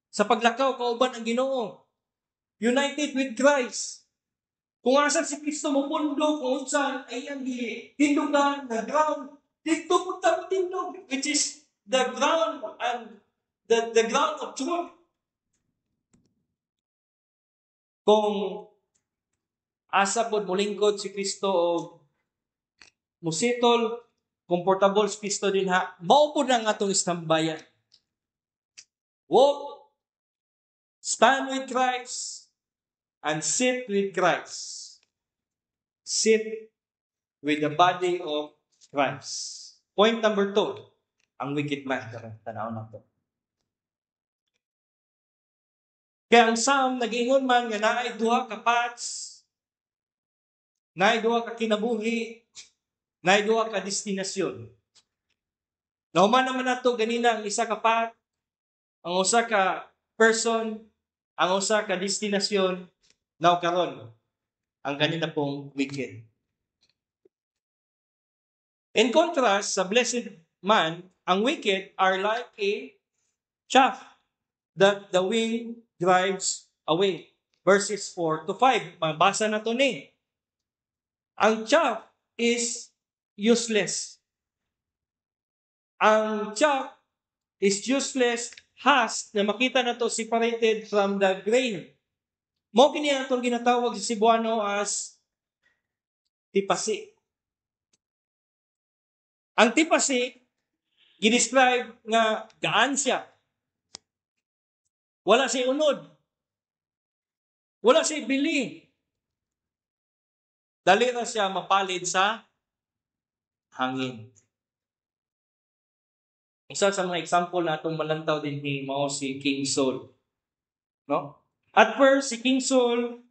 sa paglakaw kauban ang Ginoo. United with Christ. Kung asa si Kristo mo pundo, kung unsa ay ang tindugan na ground, didto pud ta tindog, which is the ground and the ground of truth. Kung asa pod molingkod si Kristo o musitol, komportable si Kristo dinha, mao pod ang atong istambayan. Walk, stand with Christ, and sit with Christ. Sit with the body of Christ. Point number 2, ang wicked man. Tanaw na to. Kaya ang Psalm, nag-ingon man nga naay duha ka paths, naay duha ka kinabuhi, naay duha ka destinasyon. Nahuman naman nato ganina ang isa ka path, ang usa ka person, ang usa ka destinasyon, now karon ang kanina pong wicked. In contrast, sa blessed man, ang wicked are like a chaff that the wind drives away. Verses 4 to 5. Mabasa na to ni. Ang chaff is useless. Ang chaff is useless husk na makita na to separated from the grain. Mao kini atong ginatawag sa Cebuano as tipasi. Ang tipasi gi-describe nga gaan siya. Wala siya unod. Wala siya bili. Dali ra siya mapalid sa hangin. Isa sa mga example na atong malantaw din ni mao si King Saul. No? At first, si King Saul,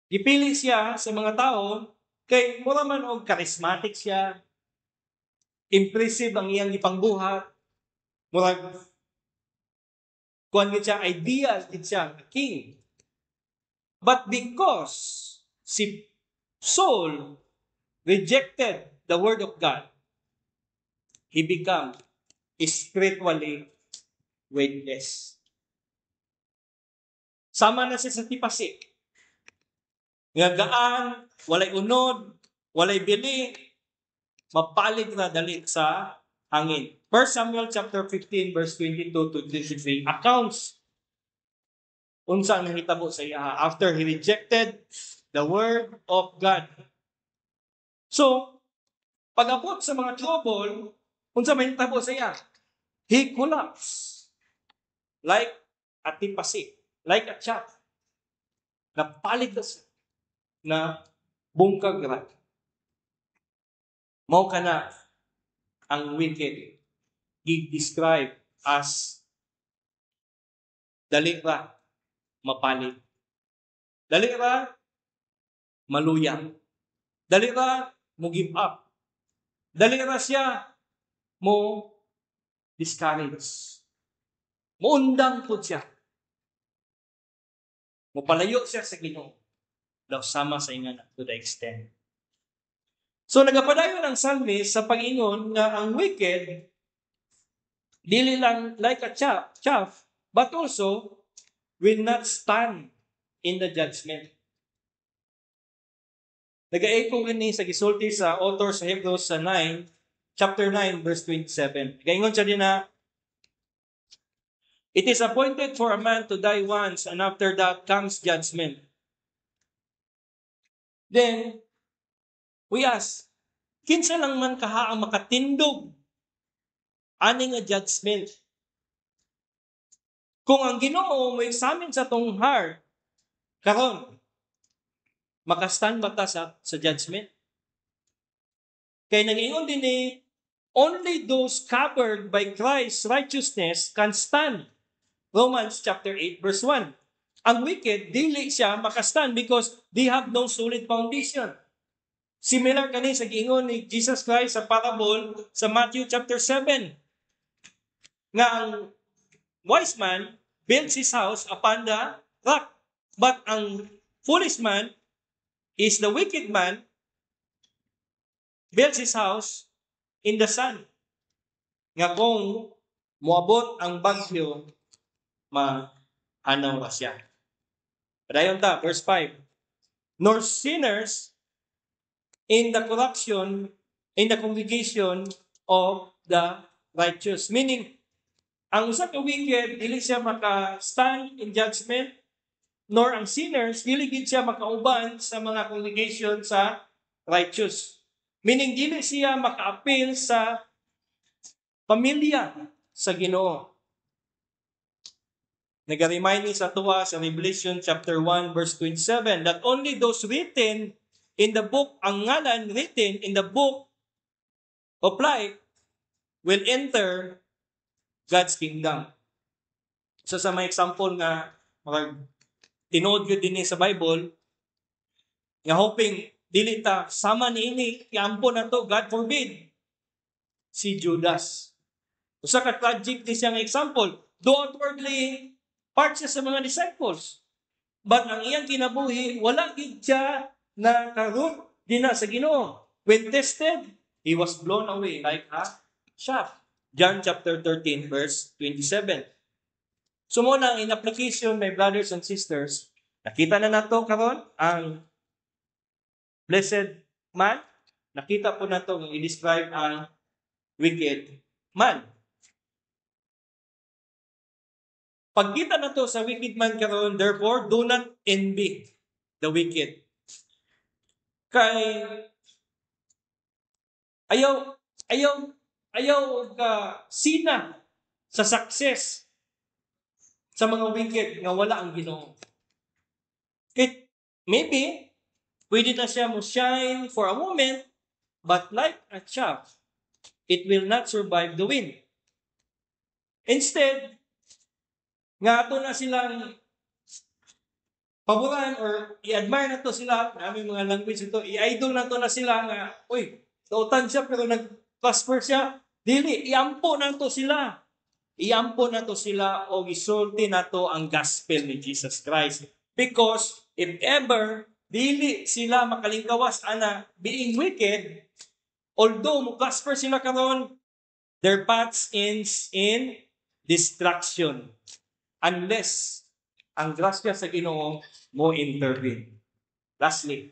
gipili siya sa mga tao kay mura man og charismatic siya, impressive ang iyang gipangbuhat, murag kuan gid siya, ideal gid siya king. But because si Saul rejected the word of God, he became spiritually weightless. Sama na siya sa tipasi. Nga gaan, walay unod, walay bili, mapalig na dali sa hangin. 1 Samuel chapter 15 verse 22 to 23 accounts unsa ang nahitabo sa iya after he rejected the word of God. So, pag-abot sa mga trouble, unsa may nahitabo sa iya? He collapsed like a tipasi, like a chaff. Napalig na siya na bungkag ra. Mao kana ang wicked gi-describe as Dali ra mapalit. Dali ra maluya. Dali ra mo give up. Dali ra siya mo discourage. Muundang pud siya. Mopalayo siya sa Ginoo. Daw sama sa ingana to the extent. So nagapadayon ang psalmist sa pag-ingon nga ang wicked dili lang like a chaff, but also will not stand in the judgment. Nag-echo kini sa gisulti sa author sa Hebrews sa 9, chapter 9, verse 27. Gaingon siya dinha, "It is appointed for a man to die once, and after that comes judgment." Then, we ask, kinsa lang man kaha ang makatindog ani nga judgment? Kung ang Ginoo mo examine sa atong heart karon, makastand ba ta sa judgment? Kay nangingon dinhi, only those covered by Christ's righteousness can stand. Romans chapter 8 verse 1. Ang wicked, dili siya makastand because they have no solid foundation. Similar kani sa giingon ni Jesus Christ sa parable sa Matthew chapter 7. Nga ang wise man builds his house upon the rock. But ang foolish man is the wicked man, builds his house in the sand. Nga kung moabot ang bagyo, maanaw ra siya. Padayon ta, verse 5. "Nor sinners in the corruption, in the congregation of the righteous." Meaning, ang usa ka wicked, dili siya maka-stand in judgment, nor ang sinners, dili gid siya makauban sa mga congregation sa righteous. Meaning, dili siya maka-appeal sa pamilya sa Ginoo. Nag-remind ni sa atoa sa Revelation chapter 1 verse 27 that only those written in the book, ang ngalan written in the book of life, will enter God's kingdom. So sa may example nga mga tinuod gyud dinhi sa Bible nga hoping dili ta sama niini, iampo na to, God forbid, si Judas. Usa ka tragic ni siyang example. Though outwardly part siya sa mga disciples. But ang iyang kinabuhi, wala gid siya na karoot dinha sa Ginoo. When tested, he was blown away like a chaff. John chapter 13 verse 27. So mao na in application, my brothers and sisters, nakita na nato karon ang blessed man, nakita po nato ang i-describe ang wicked man. Pagkita nato sa wicked man karon, therefore, do not envy the wicked. Kay ayaw ayaw ayaw ka sina sa success sa mga wicked nga wala ang Ginoo. Kay maybe pwede na siya mo shine for a moment, but like a chaff, it will not survive the wind. Instead, nga ato na silang paboran or i-admire na to sila, namin mga language ito, i-idol na to na sila nga, "Uy, dautan siya pero nag-prosper siya." Dili, iampo na to sila. Iampo na to sila o isulti na to ang gospel ni Jesus Christ. Because if ever dili sila makalingkawas ana being wicked, although mo prosper sila karon, their paths ends in destruction unless ang grasya sa Ginoo mo intervene. Lastly,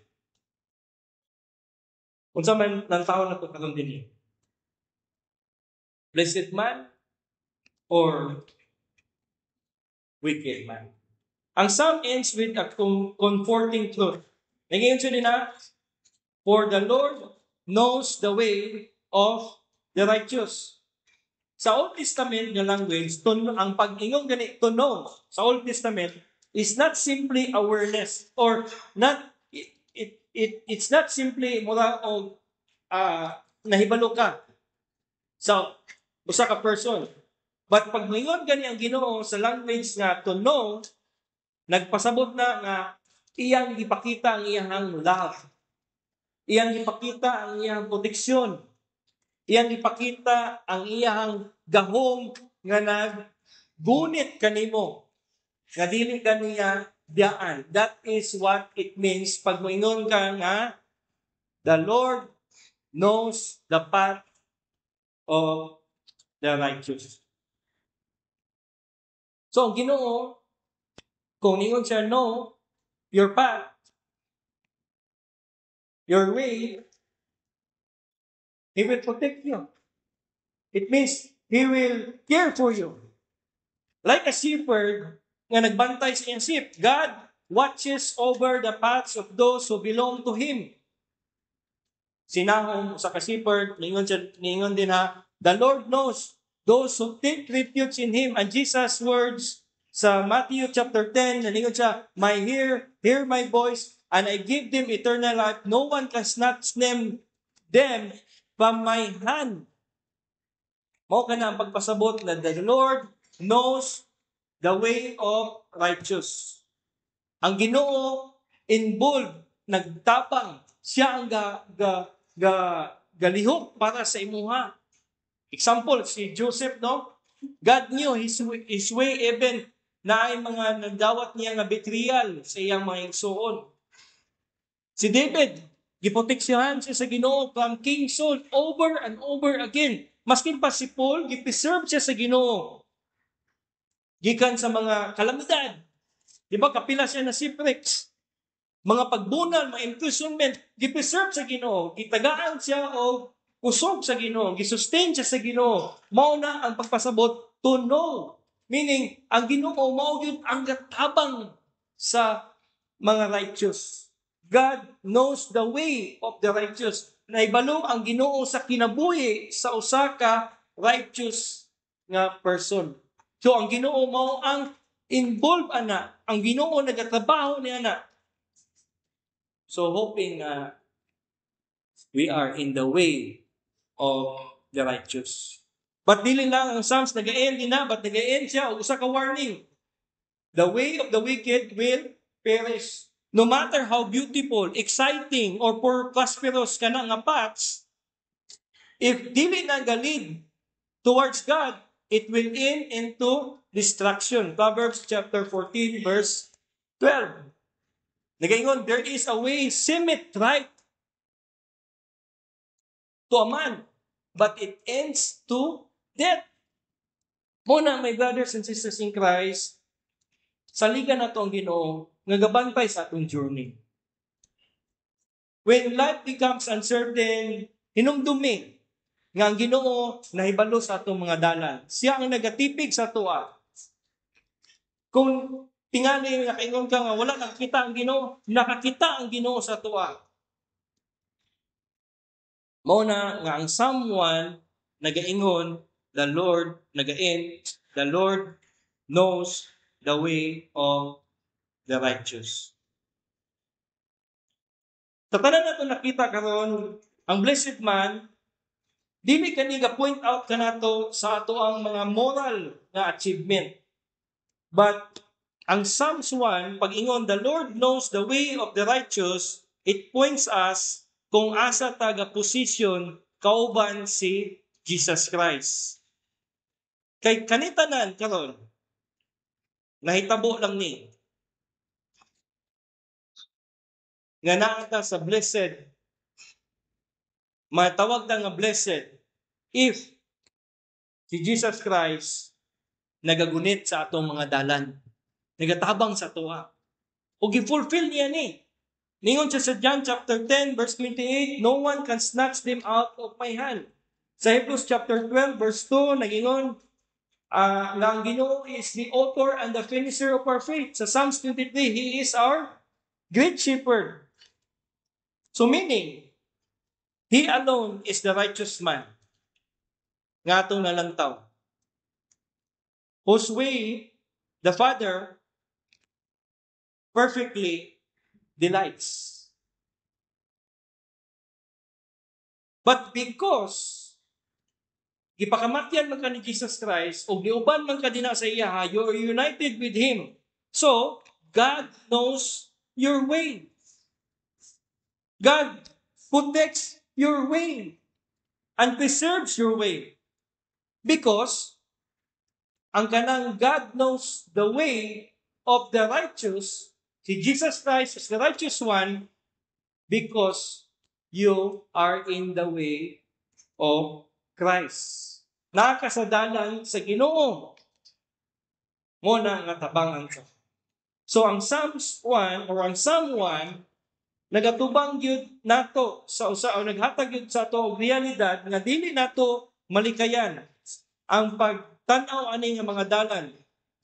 unsa man nang tao na to karon dinhi? Blessed man or wicked man? Ang psalm ends with a comforting truth. Nangayon siya dinha, "For the Lord knows the way of the righteous." Sa Old Testament nga language, ang pag-ingon gani "to know" sa Old Testament is not simply awareness or not it, it, it it's not simply mura og nahibalo ka sa usa ka person. But pag moingon gani ang Ginoo sa language nga to know, nagpasabot na nga iyang gipakita ang iyang love. Iyang gipakita ang iyang proteksyon. Iyang gipakita ang iyang gahom nga naggunit kanimo nga dili kaniya biyaan. That is what it means pag moingon ka nga the Lord knows the path of the righteous. So ang Ginoo, kung ningon siya know your path, your way, He will protect you. It means He will care for you. Like a shepherd nga nagbantay sa iyang sheep, God watches over the paths of those who belong to Him. Si Nahum, sa ka-shepherd, ningon, siya, ningon din ha, "The Lord knows those who take refuge in Him." And Jesus' words sa Matthew chapter 10, ningon siya, "My hear my voice, and I give them eternal life. No one can snatch them from my hand." Mao kana ang pagpasabot na the Lord knows the way of righteous. Ang Ginoo involved, nagtabang, siya ang ga galihok para sa imuha. Example, si Joseph, no? God knew his way even na ay mga nagdawat niya nga betrayal sa iyang mga igsuon. Si David, giproteksyohan siya sa Ginoo from King Saul over and over again. Maskin pa si Paul, gipreserve siya sa Ginoo gikan sa mga kalamidad. Di ba kapila siya na shipwrecks? Mga pagbunal, mga imprisonment, gipreserve sa Ginoo, gitagaan siya og kusog sa Ginoo, gisustain siya sa Ginoo. Mao na ang pagpasabot to know. Meaning, ang Ginoo mao gyud ang gatabang sa mga righteous. God knows the way of the righteous. Naibalo ang Ginoo sa kinabuhi sa usa ka righteous nga person. So ang Ginoo mao ang involved ana, ang Ginoo nagatrabaho ni ana. So hoping we are in the way of the righteous. But dili lang ang Psalms nag-end din na, but nag-end siya og usa ka warning. The way of the wicked will perish. No matter how beautiful, exciting, or prosperous kana nga paths, if dili na lead towards God, it will end into destruction. Proverbs chapter 14 verse 12. Nagaingon, "There is a way seemeth right to a man, but it ends to death." Muna, my brothers and sisters in Christ, saligan nato ang Ginoo nga gabantay sa atong journey. When life becomes uncertain, hinumdumi nga ang Ginoo nahibalo sa atong mga dalan. Siya ang nagatipig sa atoa. Kung tingali nakaingon ka nga wala nakakita ang Ginoo, nakakita ang Ginoo sa atoa. Mao na nga ang Psalm 1 nagaingon, the Lord nagain, the Lord knows the way of the righteous. Sa tanan nato nakita karon, ang blessed man dili kani ga point out kanato sa ato ang mga moral nga achievement. But ang Psalms 1, pag-ingon, "The Lord knows the way of the righteous," it points us kung asa ta ga position kauban si Jesus Christ. Kay kanitanan karon nahitabo lang ni nga naa ta sa blessed, matawag na nga blessed if si Jesus Christ nagagunit sa atong mga dalan, nagatabang sa atoa. O gi-fulfill niya ni. Ningon siya sa John chapter 10 verse 28, "No one can snatch them out of my hand." Sa Hebrews chapter 12 verse 2, nagingon nga ang Ginoo is the author and the finisher of our faith. Sa Psalms 23, He is our great shepherd. So meaning, He alone is the righteous man nga atong nalantaw, whose way the Father perfectly delights. But because Gipakamatyan man ka ni Jesus Christ ug niuban man ka dinha sa iya, you are united with Him. So, God knows your way. God protects your way and preserves your way. Because ang kanang God knows the way of the righteous, si Jesus Christ is the righteous one because you are in the way of Christ. Naa ka sa dalan sa Ginoo. Mao na nga tabangan ka. So ang Psalms 1 or ang Psalm 1 nagatubang gyud nato sa usa o naghatag gyud sa ato og realidad nga dili nato malikayan ang pagtan-aw ani nga mga dalan.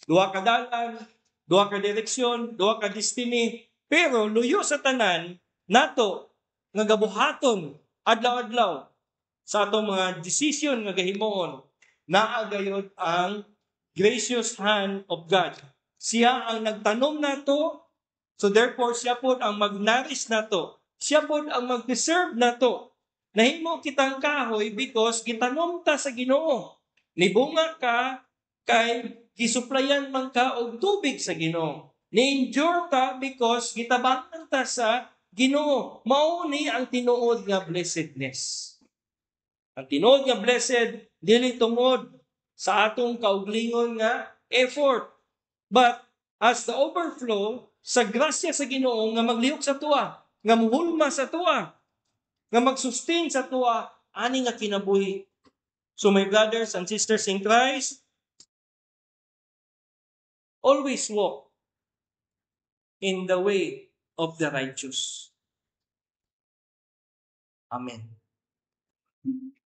Duha ka dalan, duha ka direksyon, duha ka destiny, pero luyo sa tanan nato nga gabuhaton adlaw-adlaw sa atong mga desisyon nga gahimuon, naa gayod ang gracious hand of God. Siya ang nagtanom nato, so therefore siya pod ang mag-nourish nato. Siya pod ang mag-preserve nato. Nahimo kitang kahoy because gitanom ta sa Ginoo. Nibunga ka kay gisuplayan man ka og tubig sa Ginoo. Ni-endure ta because gitabangan ta sa Ginoo. Mao ni ang tinuod nga blessedness. Ang tinuod nga blessed dili tungod sa atong kauglingon nga effort, but as the overflow sa grasya sa Ginoo nga maglihok sa atoa, nga muhulma sa atoa, nga magsustain sa atoa ani nga kinabuhi. So my brothers and sisters in Christ, always walk in the way of the righteous. Amen.